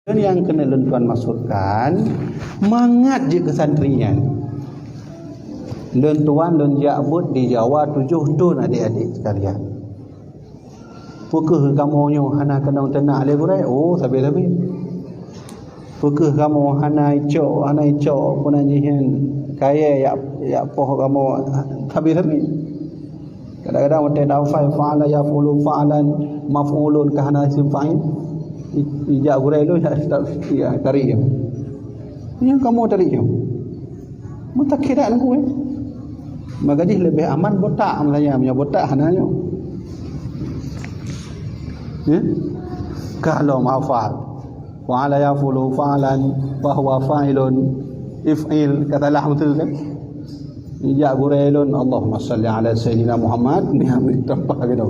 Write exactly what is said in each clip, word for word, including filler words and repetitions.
Dan nyang keuneuk lôn tuan maksudkan, mangat jeuet keu santri nyan. Lôn tuan lôn jak beuet di Jawa tujoh thon, adik-adik sekalian. Peu kheueh kamoe nyoe hana keunong teunak lé gurée? Oh, sabe-sabe. Peu kheueh kamoe hana icok, hana icok peue nan jih nyan, kayée jak, jak poh kamoe? Sabe-sabe. Kadang-kadang watée na fa'il, fa'ala yaf'ulu fa'lan, maf'ulun ka hana isim fa'il. I-, ijak gurée lôn, ya, tarik nyoe. Nyoe kamoe tarik nyoe. Meutakhirat ngon kue. Maka jih leubeh aman botak, misalnya, meunyoe botak hana nyoe. Ya? Ka lom hafal. Fa'ala yaf'ulu fa'lan, fa huwa fa'ilun, if'il, ka salah beutôi kan? Ijak gurée lôn, Allahumma salli ala sayyidina Muhammad, ni ambil tambah gitu.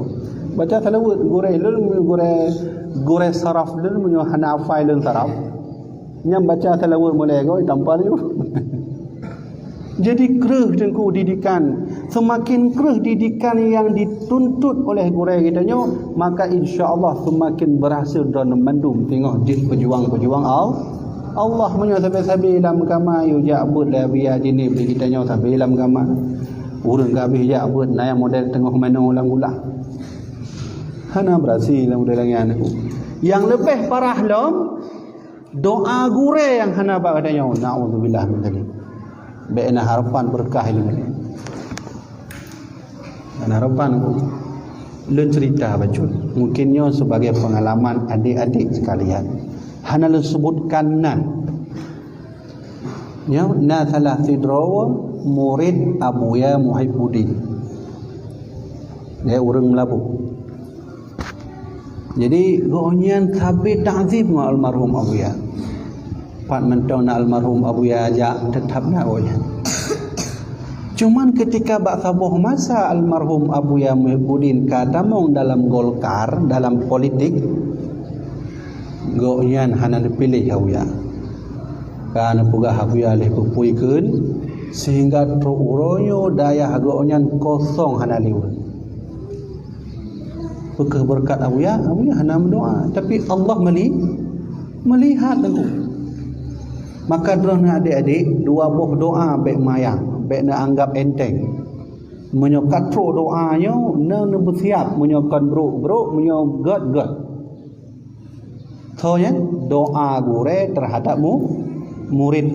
Baca salawat gurée lôn, gurée, gurée saraf lôn, meunyoe hana hafai lôn saraf. Nyan baca salawat mulai goe tampal ju. Jadi kreueh teungku didikan. Seumaken kreueh didikan nyang dituntut oleh gurée geutanyoe, maka insya Allah seumaken beurhasil droe mandum teungoh jeuet peujuang-peujuang Al-, Allah. Meunyoe sabe-sabe lam kama yue jak beuet lé biya jinéh bri geutanyoe sabe lam kama. Ureuëng ka habéh jak beuet na nyang model teungoh manoe lam gula. Hana beurhasil lam model nyan. Nyang leubeh parah lom, doa gurée nyang hana bak geutanyoe, naudzubillah min dzalik. Bék na harapan beureukat ilmu nyan. Hana harapan. Lôn cerita bacut. Mungkin nyoe sebagai pengalaman adik-adik sekalian. Hana lôn sebutkan nan. Nyoe na salah sidroe murid Abuya Muhibbuddin. Dia ureuëng Meulaboh. Jadi, gobnyan sabe takzim ngon almarhum Abuya. Pat mantong na almarhum Abuya jak, teutap na gobnyan. Cuman, keutika bak saboh masa almarhum Abuya Muhibbuddin ka tamong dalam Golkar, dalam politik, gobnyan hana neupiléh Abuya. Ka neupeugah Abuya lé peupui kheun, sehingga trok uroe nyoe dayah gobnyan kosong hana lé ureuëng. Peu kheueh beureukat Abuya? Abuya hana meudoa, tapi Allah meli-, melihat teungku. Maka droeneuh adik-adik, dua boh doa bék mayang, bék neuanggap enteng. Meunyoe ka trok doa nyoe, neu-, neubeusiab, meunyoe kon brok, brok, meunyoe gét, gét. Tho nyan, doa gurée terhadap mu-, murid.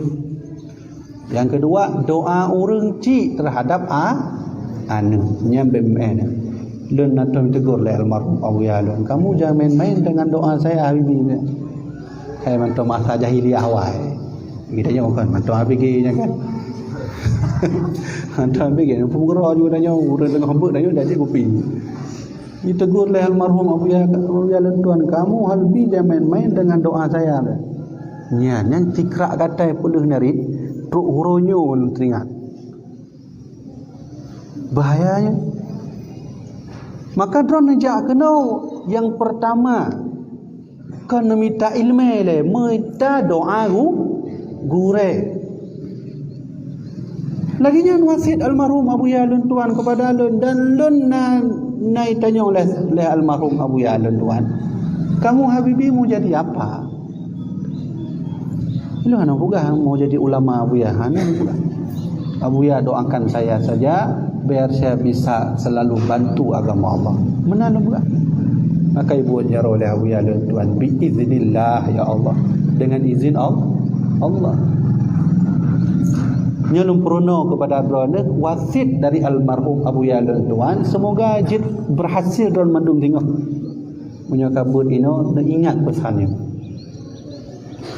Nyang keudua, doa ureuëng chik terhadap a-, aneuëk. Nyan B M N. Lôn na teugor lé almarhum Abuya lôn, "Kamu jangan main-main dengan doa saya, Habibi." Hai mantong masa jahiliyah awai. Kita nyoe kan mantong A B G nya kan. Mantong A B G, pun gero juga dah nyoe, ureuëng teungoh beuet dah nyoe, dah cit kupi. Ditegur lé almarhum Abuya, "Abuya lôn tuan, kamu Habibi jangan main-main dengan doa saya." Nyan, nyan tikrak gatai peuleueh narit, trok uroe nyoe lôn teuingat. Bahayanya. Maka droeneuh jak keunoe nyang peurtama, kon neumita iéleumé lé, mita doa gu-, gurée. Lagée nyan wasiet almarhum Abuya lôn tuan keupada lôn, dan lôn na, na itanyong lé, lé almarhum Abuya lôn tuan, "Kamu Habibi mau jadi apa?" Lôn hana peugah mau jadi ulama Abuya, hana peugah. "Abuya doakan saya saja, biar saya bisa selalu bantu agama Allah." Meunan lôn peugah. Maka ibuet jaroe lé Abuya lôn tuan, "Bi iznillah, ya Allah." Dengan izin Al-, Allah. Nyoe lôn peurunoe keupada droeneuh wasiet dari almarhum Abuya lôn tuan, semoga jeuet beurhasil droe mandum singoh. Meunyoe ka beuet inoe, neuingat peusan nyoe.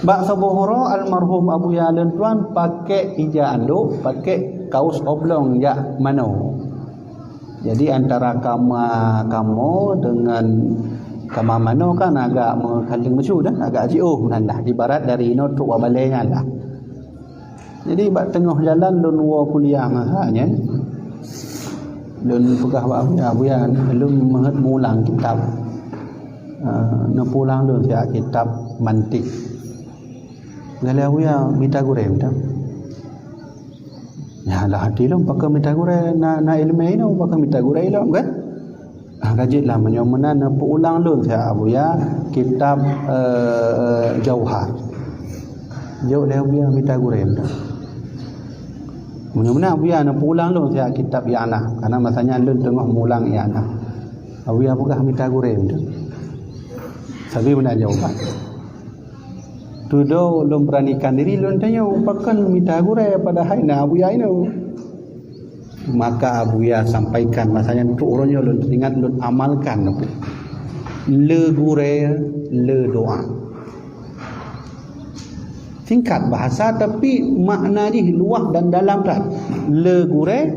Bak saboh uroe almarhum Abuya lôn tuan pakék ija andok, pakék kaos oblong jak manoe. Jadi antara kama kamoe dengan kama manoe kan agak meukaleng meusu dah, agak jiôh nan lah. Ibarat dari inoe trok bak balée nyan lah. Jadi bak teungoh jalan lôn woe kuliah masa nyan. Lôn peugah bak Abuya, "Abuya, lôn meuheuet meuulang kitab. Ah, neupulang lôn siat kitab mantik." Galak Abuya mita gurée mita. Ya lah hati lôn, pakon mita gurée, na, na iéleumé inoe, pakon mita gurée ilom kan? Ah, ka jeuet lah meunyoe meunan, neupeuulang lôn siat Abuya kitab, eh, Jauhar. Jok lé Abuya mita gurée mita. Meunyoe meunan Abuya neupeuulang lôn siat kitab I'anah, karena masa nyan lôn teungoh mulang I'anah. Abuya peugah mita gurée mita. Sabe meunan jawaban. Tudoe lôn beuranikan diri lôn tanyong, pakon mita gurée padahai na Abuya inoe. Maka Abuya sampaikan, masa nyan untuk uroe nyoe lôn ingat, lôn amalkan. Le gurée, le doa. Singkat bahasa tapi makna jih luwah dan dalam that. Le gurée,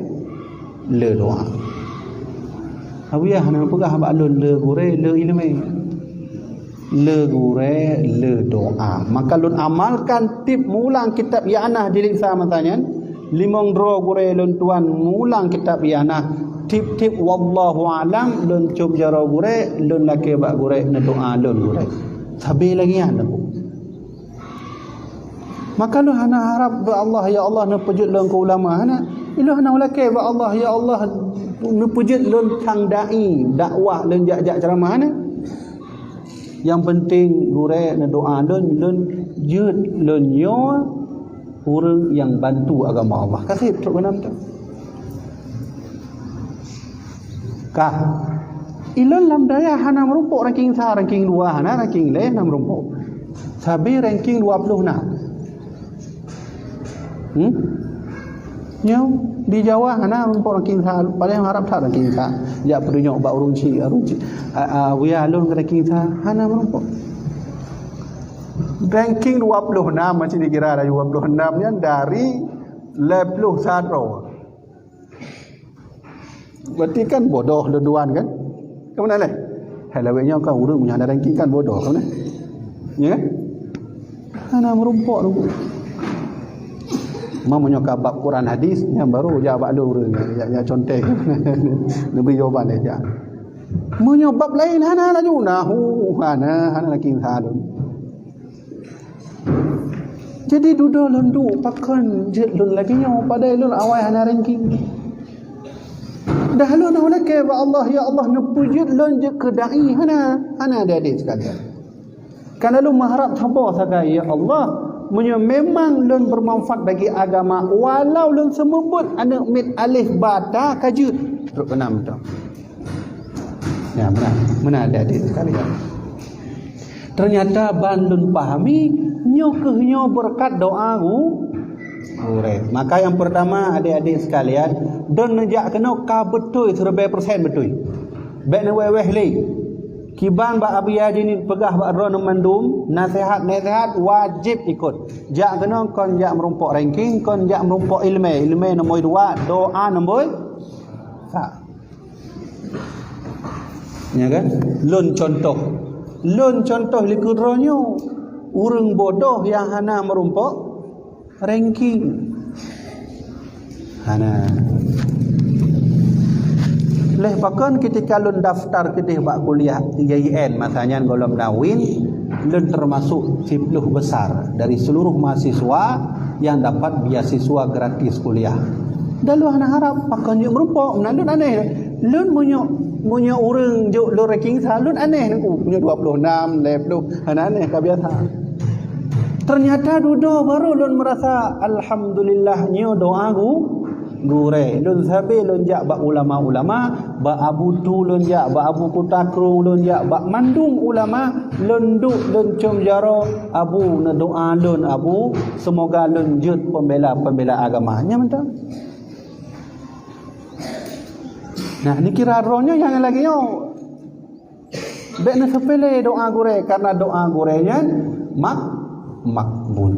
le doa. Abuya hana peugah bak lôn le gurée, le iéleumé. Le gurée, le doa. Maka lôn amalkan tieb mulang kitab I'anah jilid sa masa nyan, limong droe gurée lôn tuan mulang kitab I'anah. Tieb-tieb wallahu a'lam lôn cop jaroe gurée, lôn lakée bak gurée neudoa lôn gurée. Sabe lagée nyan. Maka lôn hana harab bak Allah, "Ya Allah, neupeujeuet lôn keu ulama." Hana. Ilôn hana lakée bak Allah, "Ya Allah, neupeujeuet lôn sang dai, dakwah lôn jak-jak ceuramah." Hana. Nyang peunteng gurée neudoa lôn, lôn jeuet lôn nyoe ureuëng nyang bantu agama Allah. Ka seb trok keunan tu. Ka. Ilôn lam dayah hana meurumpok ranking sa, ranking dua hana, ranking lhée hana meurumpok. Sabe ranking dua ploh nam. Hmm? Nyoe di Jawa hana meurumpok ranking sa, paléng harab that ranking sa. Jak peudunyok bak ureuëng chik, ureuëng chik. A, a, Abuya lôn ranking sa hana meurumpok. Ranking dua ploh nam, macam dikira ada dua ploh nam nyan dari lhée ploh sa droe. Berarti kan bodoh dua-dua kan? Kan meunan lé? Hai lawét nyoe kan ureuëng meunyoe hana ranking kan bodoh kan? Ya kan? Hana meurumpok tu. Meunyoe ka bab Quran hadis, nyan baru jak bak lôn ureuëng, jak, jak contoh. Neubri jawaban dia jak. Meunyoe bab laén hana laju, nahu hana, hana lagi hana lôn. Jadi dudoe lôn duek pakon jeuet lôn lagée nyoe, padahai lôn awai hana ranking. Dah lôn hana lakée bak Allah, "Ya Allah, neupeujeuet lôn jeuet keu dai." Hana, hana adik-adik sekalian. Kana lôn meuharab saboh sagai, "Ya Allah, meunyoe memang lôn beumanfaat bagi agama, walau lôn seumeubeuet aneuëk miet alif ba ta ka jeuet." Trok keunan mantong. Ya, meunan, meunan adik-adik sekalian. Ternyata ban lôn pahami, nyoe kheueh nyoe beureukat doa gu-, gurée. Maka nyang peurtama, adik-adik sekalian, don neujak keunoe ka beutôi, siribée persen beutôi. Bék neuwéh-wéh lé. Kiban bak Abuya jih peugah bak droeneuh mandum, naseuhat-naseuhat wajéb ikot. Jak keunoe kon jak meurumpok ranking, kon jak meurumpok iéleumé. Iéleumé nomor dua, doa nomor sa. Ya kan? Lôn contoh. Lôn contoh likot droeneuh. Ureuëng bodoh nyang hana meurumpok ranking. Hana. Lheueh pakon ketika lôn daftar keudeh bak kuliah I A I N, masa nyan gohlom na UIN, lôn termasuk sepuluh besar dari seluruh mahasiswa yang dapat beasiswa gratis kuliah. Dan lôn hana harab pakon jeuet meurumpok, meunan lôn aneh. Lôn meunyoe, meunyoe ureuëng jok lôn ranking sa, lôn aneh nangku. Meunyoe dua puluh enam, lhée ploh, hana aneh ka biasa. Ternyata dudoe baru lôn merasa, alhamdulillah, nyoe doa gu-, gurée. Lôn sabe lôn jak bak ulama-ulama, bak Abu Tu lôn jak, bak Abu Kuta Krueng lôn jak, bak mandum ulama, lôn duek lôn com jaroe, Abu neudoa lôn, Abu, seumoga lôn jeuet pembela-pembela agama. Nyan mantong. Nah, neukira droeneuh nyang lagée nyoe. Bék neuseupele doa gurée, karena doa gurée nyan mak-, makbul.